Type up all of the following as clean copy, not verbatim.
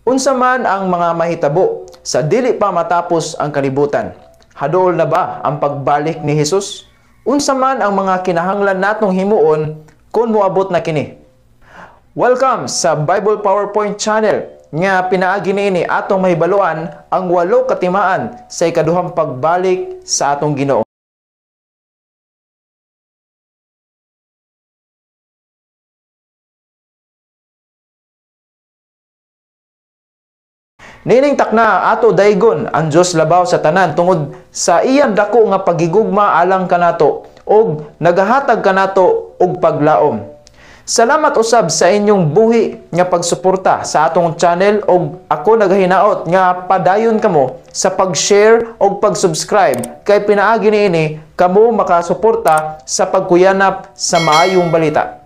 Unsa man ang mga mahitabo sa dili pa matapos ang kalibutan? Haduol na ba ang pagbalik ni Hesus? Unsa man ang mga kinahanglan natong himuon kung moabot na kini? Welcome sa Bible PowerPoint Channel nga pinaagi niini atong mahibaluan ang 8 katimaan sa ikaduhang pagbalik sa atong Ginoo. Nining takna ato daygon ang Dios labaw sa tanan tungod sa iyang dako nga pagigugma alang kanato og nagahatag kanato og paglaom. Salamat usab sa inyong buhi nga pagsuporta sa atong channel og ako nagahinaot nga padayon kamo sa pag-share og pag-subscribe kay pinaagi niini kamo makasuporta sa pagkuyanap sa maayong balita.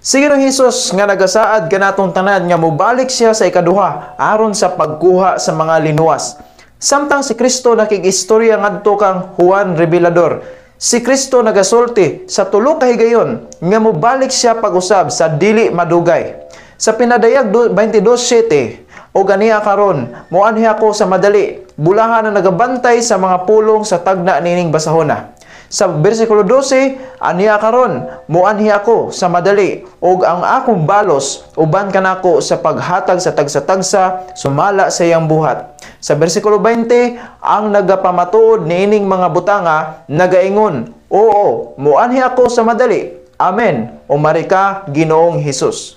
Si Ginoong Hesus nga nagasaad kanatong tanan nga mobalik siya sa ikaduha aron sa pagkuha sa mga linuwas. Samtang si Kristo nakig-istorya ngadto kang Juan Revelador, si Kristo nagasulti sa tulo ka higayon nga mobalik siya pag-usab sa dili madugay. Sa pinadayag 22:7, o ganiha karon, moanhi ako sa madali, bulahan ang nagabantay sa mga pulong sa tagna nining basahona. Sa bersikulo 12, aniya karon, moanhi ako sa madali, ug ang akong balos uban kanako sa paghatag sa tagsa-tagsa sumala sa iyang buhat. Sa bersikulo 20, ang nagapamatuod niining mga butanga nagaingon, oo, moanhi ako sa madali. Amen. Umari ka, Ginoong Hesus.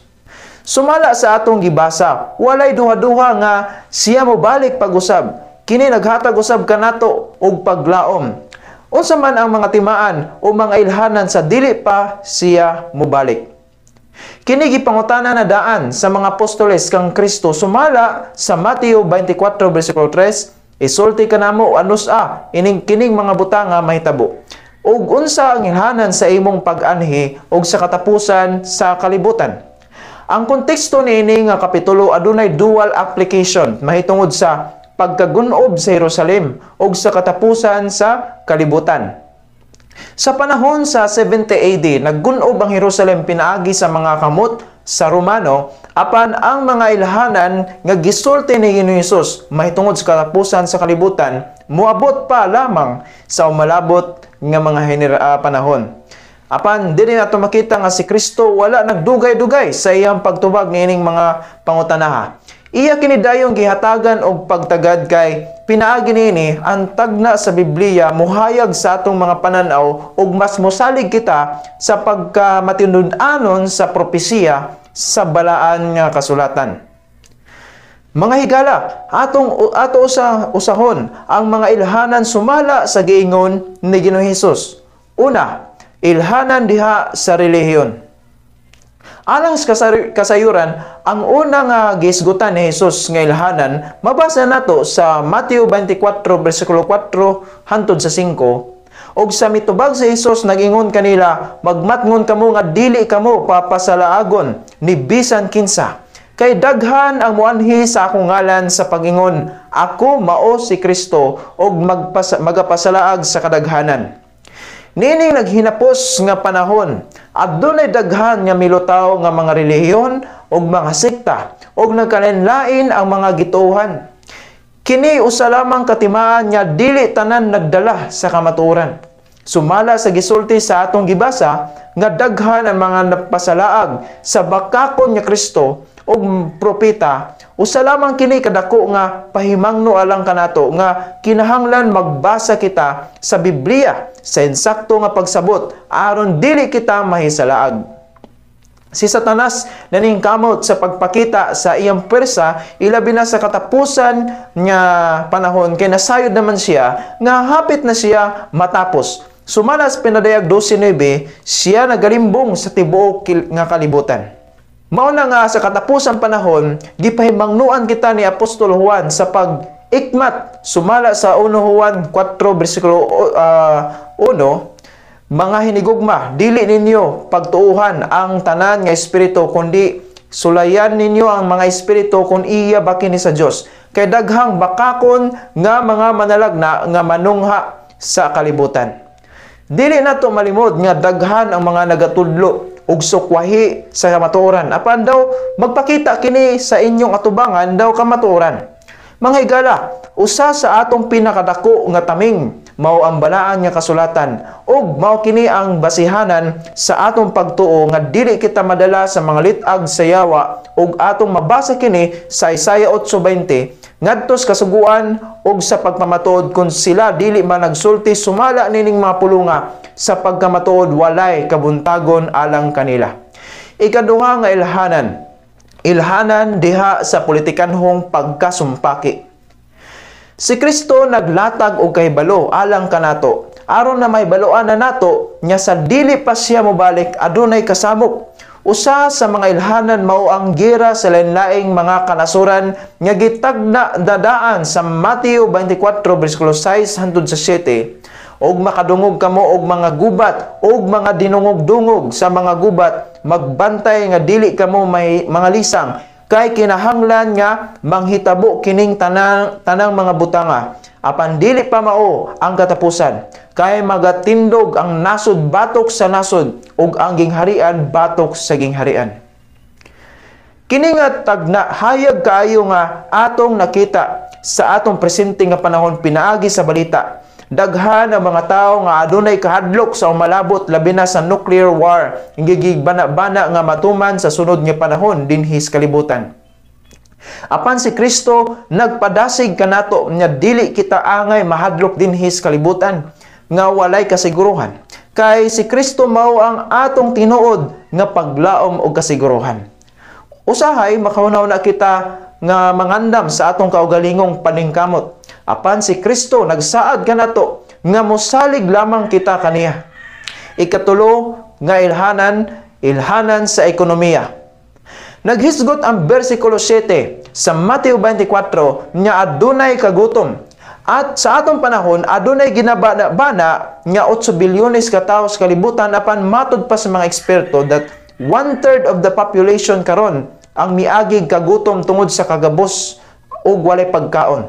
Sumala sa atong gibasa, walay duha-duha nga siya mobalik pag-usab. Kini naghatag usab kanato og paglaom. Unsa man ang mga timaan o mga ilhanan sa dili pa siya mobalik. Kini gipangutana na daan sa mga apostoles kang Kristo sumala sa Mateo 24 bersikulo 3, isulti kanamo anus-a ining kining mga butanga mahitabo. Ug unsa ang ilhanan sa imong pag-anhi ug sa katapusan sa kalibutan. Ang konteksto niini nga kapitulo adunay dual application mahitungod sa pagkagunob sa Jerusalem ug sa katapusan sa kalibutan. Sa panahon sa 70 AD, naggunob ang Jerusalem pinaagi sa mga kamot sa Romano, apan ang mga ilhanan nga gisulti ni Ginoong Hesus mahitungod sa katapusan sa kalibutan moabot pa lamang sa umalabot nga mga panahon. Apan dili nato makita nga si Kristo wala nagdugay-dugay sa iyang pagtubag niining mga pangutanaha. Iya kini dayong gihatagan og pagtagad kay pinaagi niini ang tagna sa Biblia muhayag sa atong mga pananaw ug mas mosalig kita sa pagkamatinud-anon sa propesiya sa balaan nga kasulatan. Mga higala, ato usahon ang mga ilhanan sumala sa giingon ni Ginoong Hesus. Una, ilhanan diha sa relihiyon. Alang sa kasayuran, ang una nga gihisgutan ni Hesus nga ilhanan, mabasa nato sa Mateo 24 bersikulo 4 hantod sa 5. Og sa mitubag si Hesus nag-ingon kanila, magmatngon kamo nga dili kamo papasalaagon ni bisan kinsa. Kay daghan ang muanhi sa akong ngalan sa pag-ingon, ako mao si Kristo, og magapasalaag sa kadaghanan. Niining naghinapos nga panahon, adunay daghan nga milutaw nga mga relihiyon ug mga sekta ug nagkalain-lain ang mga gituohan. Kini usa lamang katimaan nga dili tanan nagdala sa kamatuoran. Sumala sa gisulti sa atong gibasa nga daghan ang mga napasalaag sa bakakon nga Kristo ug propeta, usa lamang kini kadako nga pahimangno alang kanato nga kinahanglan magbasa kita sa Biblia sa insakto nga pagsabot aron dili kita mahisalaag. Si Satanas naningkamot sa pagpakita sa iyang pwersa ilabi na sa katapusan nga panahon kay nasayod naman siya nga hapit na siya matapos. Sumala sa pinadayag 12:9, siya nagalimbong sa tibuok nga kalibutan. Mao na nga sa katapusan panahon, gipahimangnuan kita ni Apostol Juan sa pag-ikmat sumala sa 1 Juan 4 bersikulo 1, mga hinigugma, dili ninyo pagtuuhan ang tanan nga espiritu kundi sulayan ninyo ang mga espiritu kung iya ba kini sa Dios. Kay daghang bakakon nga mga manalagna nga manungha sa kalibutan. Dili nato malimod nga daghan ang mga nagatudlo ug sukwahi sa kamatuoran. Apan daw magpakita kini sa inyong atubangan daw kamatuoran. Mga higala, usa sa atong pinakadako nga taming mao ang balaan nga kasulatan ug mao kini ang basihanan sa atong pagtuo nga dili kita madala sa mga lit-ag sa yawa, ug atong mabasa kini sa Isaiah 8:20 ngadto sa Kasuguan ug sa pagpamatuod, "Kung sila dili man nagsulti sumala nining mga pulunga, sa pagkamatuod walay kabuntagon alang kanila." Ikaduha nga ilhanan, ilhanan diha sa politikanhong pagkasumpaki. Si Kristo naglatag og kahibalo alang kanato aron na mahibaluan na nato nya sa dili pa siya mobalik adunay kasamok. Usa sa mga ilhanan mao ang gera sa lain-laing mga kanasuran nga gitagna dadaan sa Mateo 24 bersikulo 6 hangtod sa 7: "Og makadungog kamo og mga gubat og mga dinungog-dungog sa mga gubat, magbantay nga dili kamo may mga lisang, kay kinahanglan nga manghitabo kining tanang, tanang mga butanga, apan dili pa mao ang katapusan. Kay magatindog ang nasod batok sa nasod ug ang gingharian batok sa gingharian." Kini nga tagna hayag kaayo nga atong nakita sa atong presente nga panahon pinaagi sa balita. Daghan ang mga tawo nga adunay kahadlok sa umalabot, labi na sa nuclear war gigibana-bana nga matuman sa sunod nga panahon dinhi sa kalibutan. Apan si Kristo nagpadasig kanato nga dili kita angay mahadlok dinhi sa kalibutan nga walay kasiguruhan. Kay si Kristo mao ang atong tinuod nga paglaom og kasiguruhan. Usahay makahuna-huna kita nga mangandam sa atong kaugalingong paningkamot. Apan si Kristo nagsaad kanato nga mosalig lamang kita kaniya. Ikatulo nga ilhanan, ilhanan sa ekonomiya. Naghisgot ang bersikulo 7 sa Mateo 24 nga adunay kagutom. At sa atong panahon, adunay ginabana-bana nga 8 bilyones ka tawo sa kalibutan, apan matod pa sa mga eksperto that one-third of the population karon ang miagig kagutom tungod sa kagabos ug walay pagkaon.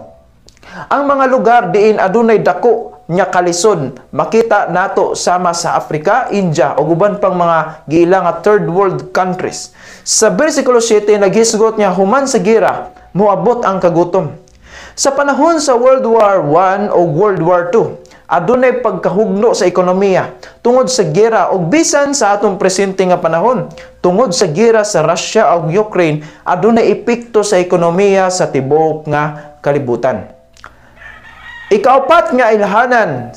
Ang mga lugar diin adunay dako nga kalisod makita nato sama sa Africa, India ug uban pang mga giila nga third world countries. Sa bersikulo 7 naghisgot niya human sa gira moabot ang kagutom. Sa panahon sa World War I o World War II, adunay pagkahugno sa ekonomiya tungod sa gera, ug bisan sa atong presente nga panahon tungod sa gera sa Russia ug Ukraine, adunay epekto sa ekonomiya sa tibuok nga kalibutan. Ikaapat nga ilhanan,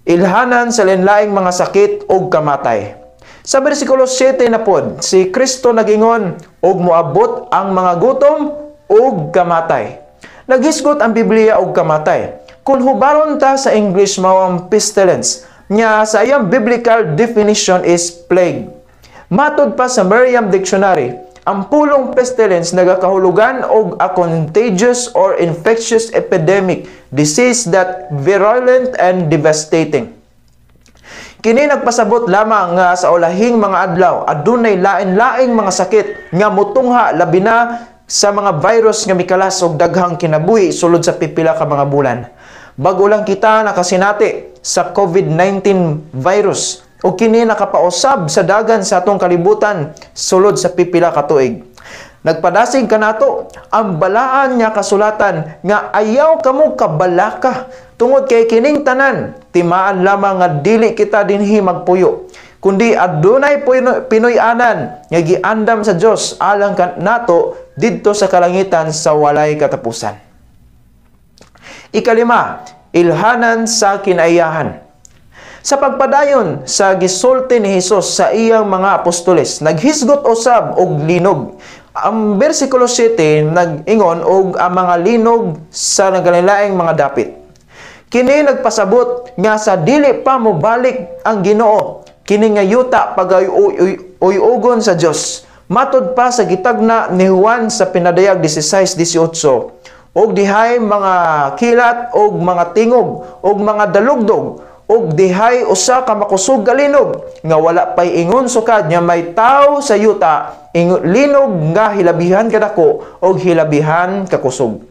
ilhanan sa lain-laing mga sakit ug kamatay. Sa bersikulo 7 na pod, si Kristo nagingon og moabot ang mga gutom ug kamatay. Naghisgot ang Biblia og kamatay. Kung hubaron ta sa English, mao ang pestilence, nya sa iyang biblical definition is plague. Matod pa sa Merriam Dictionary, ang pulong pestilence nagakahulugan og a contagious or infectious epidemic disease that virulent and devastating. Kini nagpasabot lamang nga sa ulahing mga adlaw adunay lain-laing mga sakit nga mutungha, labi na sa mga virus nga mikalas og daghang kinabuhi sulod sa pipila ka mga bulan. Bag-o lang kita nakasinati sa COVID-19 virus o kini nakapausab sa dagan sa atong kalibutan sulod sa pipila ka tuig. Nagpadasig kanato ang balaan nga kasulatan nga ayaw kamo kabalaka tungod kay kining tanan timaan lamang nga dili kita dinhi magpuyo kundi adunay Pinoy-anan nga giandam sa Dios alang kanato didto sa kalangitan sa walay katapusan. Ikalima, ilhanan sa kinaiyahan. Sa pagpadayon sa gisulti ni Hesus sa iyang mga apostoles, naghisgot usab og linog. Ang bersikulo 7 nag-ingon og ang mga linog sa nagkalainlaing mga dapit. Kini nagpasabot nga sa dili pa mobalik ang Ginoo, kini nga yuta pagayugon sa Dios. Matod pa sa gitagna ni Juan sa Pinadayag 16:18, og dihay mga kilat og mga tingog og mga dalugdog ug dihay usa ka makusog nga linog nga wala pay ingon sukad nga may tawo sa yuta, linog nga hilabihan kadako og hilabihan kakusog.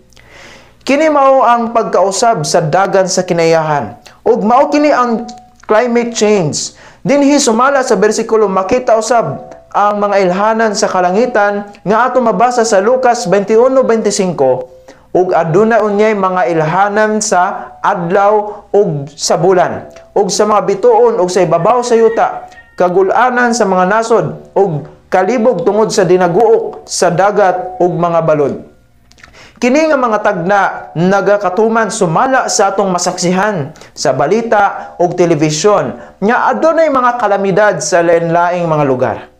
Kini mao ang pagkausab sa dagan sa kinaiyahan ug mao kini ang climate change. Dinhi sumala sa bersikulo, makita usab ang mga ilhanan sa kalangitan nga ato mabasa sa Lucas 21:25, "Ug aduna unyay mga ilhanan sa adlaw ug sa bulan ug sa mga bituon, ug sa ibabaw sa yuta kagulanan sa mga nasod ug kalibog tungod sa dinaguok sa dagat ug mga balod." Kini nga mga tagna nagakatuman sumala sa atong masaksihan sa balita ug telebisyon nga adunay mga kalamidad sa lain-laing mga lugar.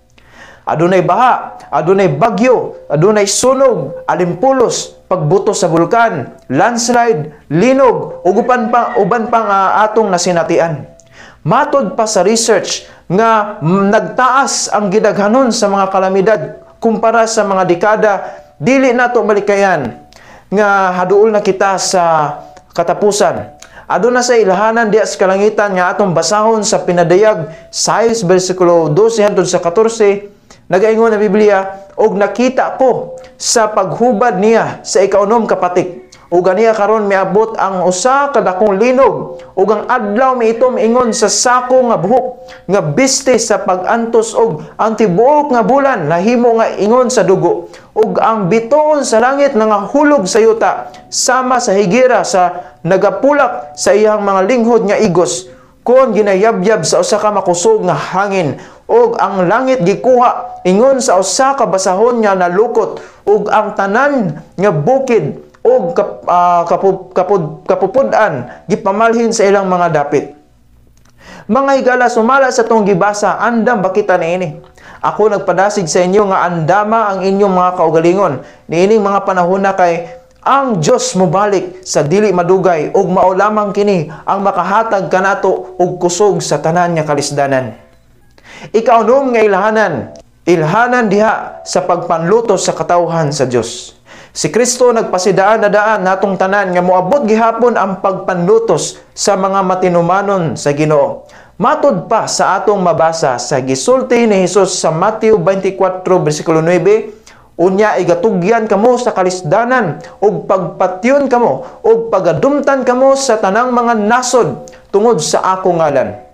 Adunay baha, adunay bagyo, adunay sunog, alimpulos, pagbuto sa bulkan, landslide, linog, ug uban pang atong nasinatian. Matod pa sa research nga nagtaas ang gidaghanon sa mga kalamidad kumpara sa mga dekada, dili nato malikayan nga haduol na kita sa katapusan. Aduna sa ilhanan diya sa kalangitan nga atong basahon sa Pinadayag 6 bersikulo 12 hangtod sa 14. Nagaingon ang Biblia, "Og nakita ko sa paghubad niya sa ikaunom ka patik. Ug ganiya karon miabot ang usa ka dakong linog, ug ang adlaw miitom ingon sa sako nga buhok nga biste sa pag-antos, ug ang tibuok nga bulan nahimo nga ingon sa dugo, ug ang bituon sa langit nangahulog sa yuta sama sa higera sa nagapulak sa iyang mga linghod nga igos kon ginayabyab sa usa ka makusog nga hangin, ug ang langit gikuha ingon sa usa ka basahon nga nalukot, ug ang tanan nga bukid ug kapupud-an gipamalhin sa ilang mga dapit." Mga higala, sumala sa tong gibasa, andam ba kita niini? Ako nagpadasig sa inyo nga andama ang inyong mga kaugalingon niining mga panahon na, kay ang Dios mobalik sa dili madugay, ug mao lamang kini ang makahatag kanato og kusog sa tanan nga kalisdanan. Ikaunom nga ilhanan, ilhanan diha sa pagpanlutos sa katawhan sa Dios. Si Kristo nagpasidaan na daan natong tanan nga moabot gihapon ang pagpanlutos sa mga matinumanon sa Ginoo. Matod pa sa atong mabasa sa gisulti ni Hesus sa Mateo 24 bersikulo 9, "Unya igatugyan kamo sa kalisdanan ug pagpatyon kamo ug pagadumtan kamo sa tanang mga nasod tungod sa akong ngalan."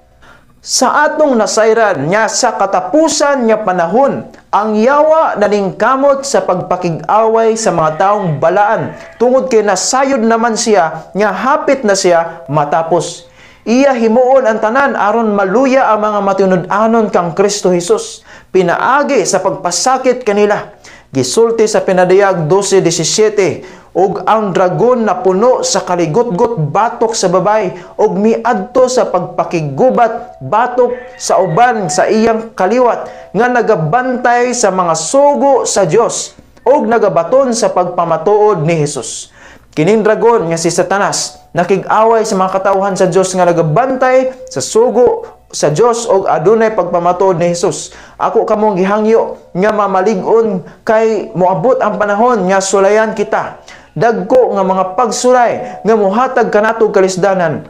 Sa atong nasayran nga sa katapusan nga panahon, ang yawa naningkamot sa pagpakig-away sa mga taong balaan tungod kay nasayod naman siya nga hapit na siya matapos. Iya himuon ang tanan aron maluya ang mga matinud-anon kang Kristo Hesus pinaagi sa pagpasakit kanila. Gisulti sa Pinadayag 12:17, "Ug ang dragon napuno sa kaligutgot batok sa babay, ug miadto sa pagpakiggubat batok sa uban sa iyang kaliwat nga nagabantay sa mga sugo sa Dios ug nagabaton sa pagpamatuod ni Hesus." Kining dragon nga si Satanas nakig-away sa mga katawhan sa Dios nga nagabantay sa sugo sa Dios og adunay pagpamatuod ni Hesus. Ako kamong gihangyo nga mamalig-on kay moabot ang panahon nga sulayan kita. Dagko nga mga pagsulay nga mohatag kanato kalisdanan.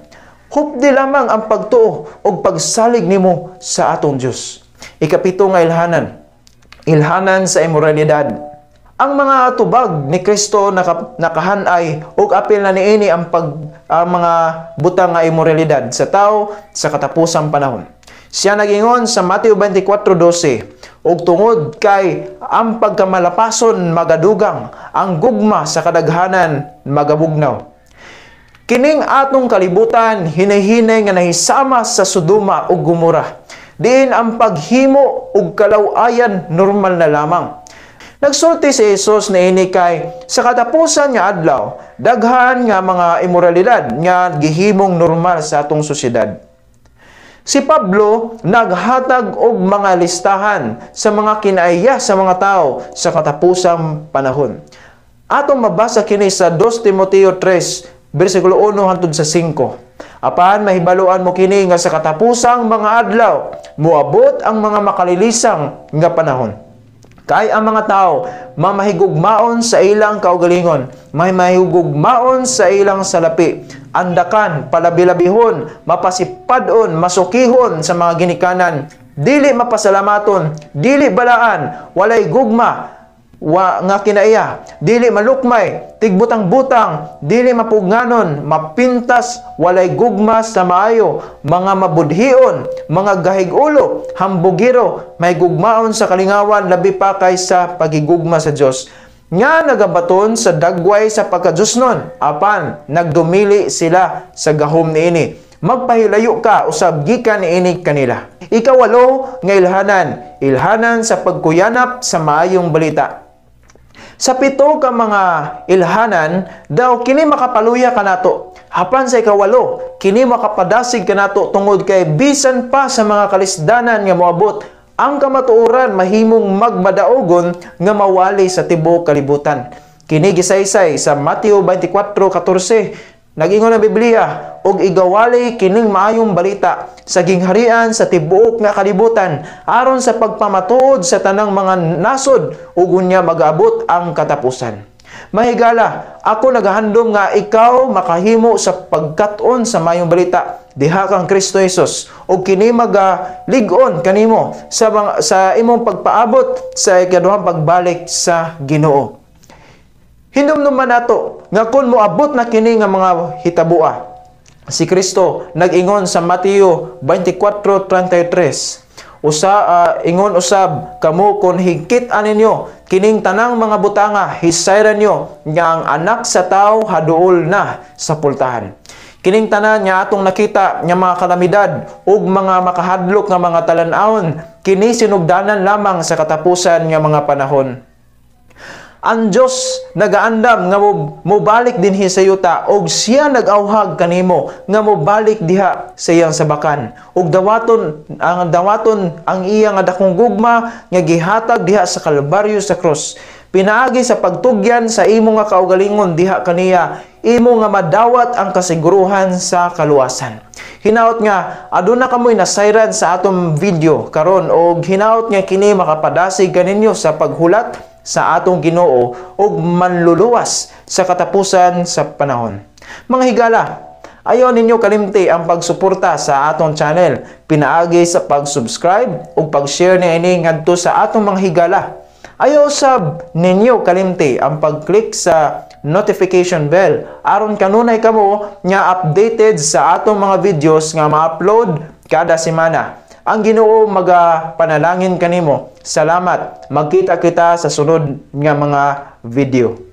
Hupdi lamang ang pagtuo og pagsalig nimo sa atong Dios. Ikapito nga ilhanan, ilhanan sa imoralidad. Ang mga tubag ni Kristo nakahanay og apil na niini ang mga butang nga imoralidad sa tao sa katapusang panahon. Siya nagingon sa Mateo 24:12, "Ug tungod kay ang pagkamalapason magadugang, ang gugma sa kadaghanan magabugnaw." Kining atong kalibutan hinay-hinay nga nahisama sa Sodoma ug Gomora. Diin ang paghimo ug kalaw-ayan normal na lamang. Nagsulti si Jesus niini kay sa katapusan nga adlaw, daghan nga mga imoralidad nga gihimong normal sa atong sosyedad. Si Pablo naghatag og mga listahan sa mga kinaiya sa mga tao sa katapusang panahon. Atong mabasa kini sa 2 Timoteo 3 bersikulo 1 hangtod sa 5. "Apan mahibaluan mo kini nga sa katapusang mga adlaw moabot ang mga makalilisang nga panahon. Kay ang mga tao mamahigugmaon sa ilang kaugalingon, may mahigugmaon sa ilang salapi, andakan, palabilabihon, mapasipadon, masukihon sa mga ginikanan, dili mapasalamaton, dili balaan, walay gugma, Wa nga kinaiya, dili malukmay, tigbutang-butang, dili mapugnganon, mapintas, walay gugma sa maayo, mga mabudhion, mga gahig-ulo, hambugiro, may gugmaon sa kalingawan labi pa kaysa pagigugma sa Dios, nga nagabaton sa dagway sa pagkadiyosnon, apan nagdumili sila sa gahom niini. Magpahilayo ka usab gikan niini kanila. Ikawalo nga ilhanan, ilhanan sa pagkuyanap sa maayong balita. Sa 7 ka mga ilhanan, daw kini makapaluya kanato. Hapan sa ikawalo, kini makapadasig kanato tungod kay bisan pa sa mga kalisdanan nga moabot, ang kamatuoran mahimong magmadaogon nga mawali sa tibuok kalibutan. Kini gisaysay sa Mateo 24:14. Nag-ingon ang Biblia, og igawali kining maayong balita sa gingharian sa tibuok nga kalibutan aron sa pagpamatuod sa tanang mga nasod ug unya magaabot ang katapusan. Mahigala, ako nagahandom nga ikaw makahimo sa pagkat-on sa maayong balita diha kang Kristo Hesus, ug kini magalig-on kanimo sa imong pagpaabot sa ikaduhang pagbalik sa Ginoo. Hinumduman nato nga kun moabot na kini nga mga hitaboa, si Kristo nag-ingon sa Mateo 24:33, ingon usab kamo, kun higkit aninyo kining tanang mga butanga, hisayran nyo nga ang Anak sa Tao haduol na sa pultahan. Kining tanan nga atong nakita nga mga kalamidad ug mga makahadlok nga mga talan-awon, kini sinugdanan lamang sa katapusan nga mga panahon. Ang Dios nagaandam nga mobalik dinhi sa yuta, og siya nag-awhag kanimo nga mobalik diha sa iyang sabakan. Og dawaton ang iya nga dakong gugma nga gihatag diha sa Kalbaryo sa krus. Pinaagi sa pagtugyan sa imo nga kaugalingon diha kaniya, imo nga madawat ang kasiguruhan sa kaluwasan. Hinaot nga aduna kamoy nasayran sa atong video karon, og hinaot nga kini makapadasig kaninyo sa paghulat sa atong Ginoo ug manluluwas sa katapusan sa panahon. Mga higala, ayaw ninyo kalimti ang pagsuporta sa atong channel pinaagi sa pag-subscribe ug pag-share niini ngadto sa atong mga higala. Ayaw sab ninyo kalimti ang pag-click sa notification bell aron kanunay kamo nga updated sa atong mga videos nga ma-upload kada semana. Ang Ginoo magapanalangin kanimo. Salamat. Magkita kita sa sunod nga mga video.